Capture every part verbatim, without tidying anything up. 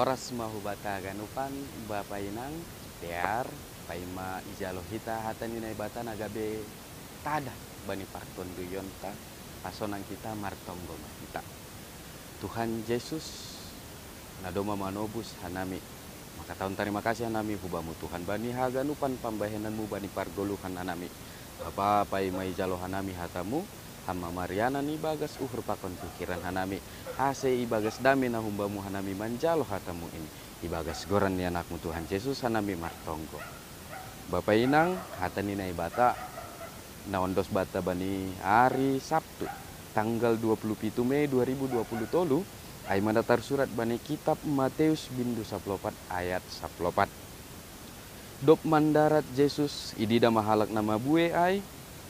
Ras ma hubata haganupan, Bapa Inang, dear, paima ijalo hita hata ni Naibata na gabe tada bani partonduyonta, hasonang hita martonggo ma hita. Tuhan Jesus, na doma manobus hanami, maka taon tarima kasih hanami hubamu Tuhan bani haganupan pambahenanmu bani pargoluhan hanami. Bapa, paima ijalo hanami hatamu, Ham mamarianan ibagas uhur pakon pikiran hanami, ase ibagas dame na humbamu hanami manjalo hatamu ini, ibagas goran ni anakmu Tuhan Jesus hanami martonggo. Bapa Inang, hata ni Naibata na ondos bata bani ari Sabtu, tanggal dua puluh pitu Mei dua ribu dua puluh tolu, ai mana tarsurat bani kitab Mateus bindu saplopat ayat saplopat. Dop mandarat Jesus, idida ma halak na mabue ai,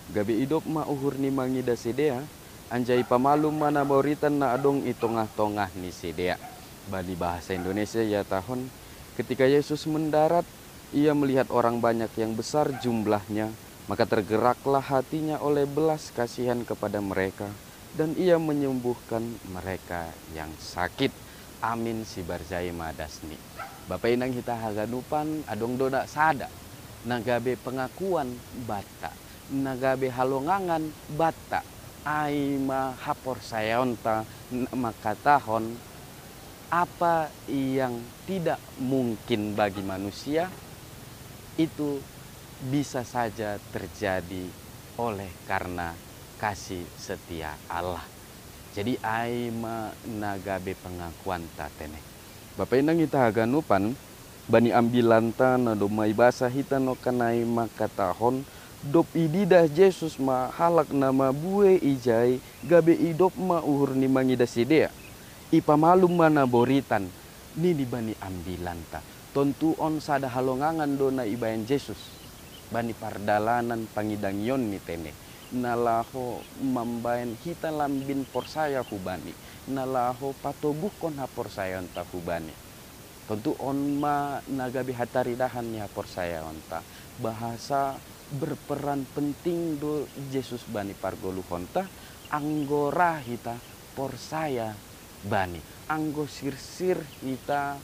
gabe idop ma uhur ni mangida sidea, anjai pamalum ma na boritan na adong i tongah-tongah ni sidea. Bani bahasa Indonesia ia tahun, ketika Yesus mendarat, ia melihat orang banyak yang besar jumlahnya, maka tergeraklah hatinya oleh belas kasihan kepada mereka, dan ia menyembuhkan mereka yang sakit. Amin sibarjai madasni. Bapa Inang hita haganupan, adong do na sada na gabe pengakuan bata, na gabe halongangan bata, ai ma haporsayaonta na mangkatahon apa yang tidak mungkin bagi manusia itu bisa saja terjadi oleh karena kasih setia Allah. Jadi ai ma na gabe pengakuanta tene. Bapa Inang hita haganupan, bani ambilanta na doma ibasa hita no kanai mangkatahon, dop idida Jesus ma halak na mabue ijai, gabe idop ma uhur ni mangida sidea. Ipamalum ma na boritan, nini bani ambilanta. Tontu on sada halongangan do na ibaen Jesus bani pardalanan pangidangion ni tene, na laho mambaen hita lambin porsaya hu Bani, na laho patoguhkon haporsayaonta hu Bani. Tontu on ma na gabe hataridahan ni haporsayaonta, bahasa berperan penting do Jesus bani pargoluhonta, anggo ra hita porsaya Bani, anggo sirsir hita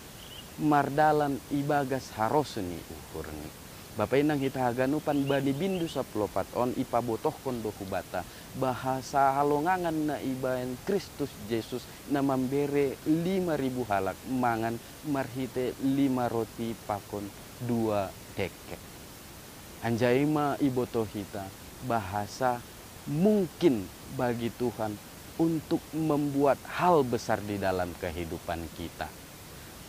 mardalan ibagas harosuh ni uhurni. Bapa Inang hita haganupan, bani bindu saplopat on ipabotohkon do hubata bahasa halongangan na ibaen Kristus Jesus na mambere lima ribu halak mangan marhite lima roti pakon dua deket. Anjai ma iboto hita bahasa mungkin bagi Tuhan untuk membuat hal besar di dalam kehidupan kita.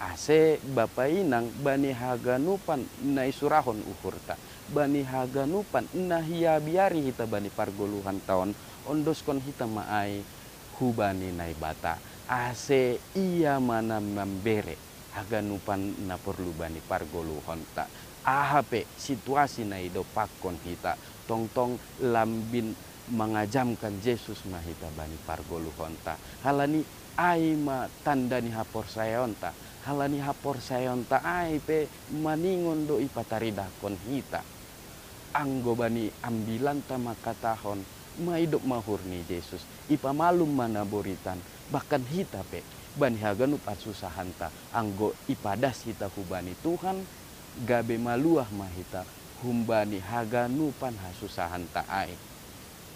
Ase Bapa Inang, bani haganupan na isurahon uhurta, bani haganupan na hiabiari hita bani pargoluhanta on, ondoskon hita ma ai hu Bani Naibata, ase Ia ma na mambere haganupan na porlu bani pargoluhonta. Aha pe situasi na idompakkon hita, tongtong lambin mangajamkan Jesus ma hita bani pargoluhonta. Halani ai ma tanda ni haporsayaonta, halani haporsayaonta ai pe maningon do ipataridahkon hita. Anggo bani ambilanta mangkatahon, maidop ma uhur ni Jesus, ipamalum ma na boritan, bahkan hita pe, bani haganup hasusahanta, anggo ipadas hita hu Bani Tuhan, gabe maluah ma hita humbani haganupan hasusahanta ai.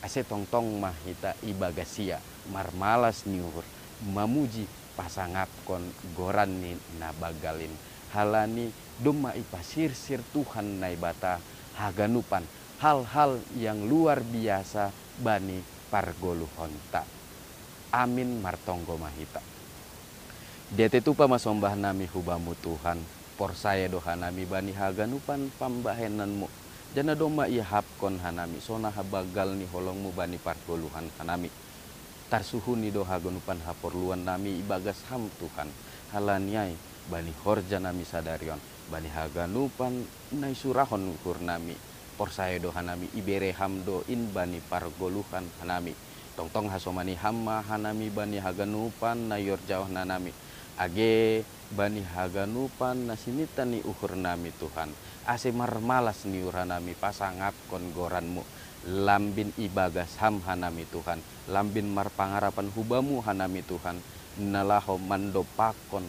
Ase tongtong ma hita ibagas Ia marmalas ni uhur, mamuji, pasangapkon goran ni na banggal in, halani domma ipasirsir Tuhan Naibata haganupan hal-hal yang luar biasa bani pargoluhonta. Amin, martonggo ma hita. Diatei tupa ma sombahnami hu Bamu Tuhan, porsaya do hanami bani haganupan pambahenanMu, janah domma iahapkon hanami sonang banggal ni holongMu bani pargoluhan hanami. Tarsuhuni do haganupan haporluannami ibagas Ham Tuhan, halani ai bani horjanami sadari on, bani haganupan na isurahon uhurnami, porsaya do hanami ibere Ham do in bani pargoluhan hanami. Tongtong hasomani Ham ma hanami bani haganupan na iorjahon hanami, age bani haganupan na sininta ni uhurnami Tuhan, ase marmalas ni uhurnami pasangapkon goranMu. Lambin ibagas Ham hanami Tuhan, lambin marpangarapan hu Bamu hanami Tuhan, na laho mandompakkon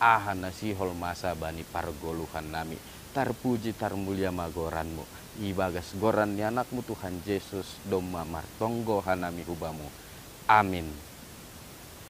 aha na sihol masa bani pargoluhan nami. Tarpuji tarmulia ma goranmu. Ibagas goran ni anakmu Tuhan Jesus domma martonggo hanami hubamu. Amin.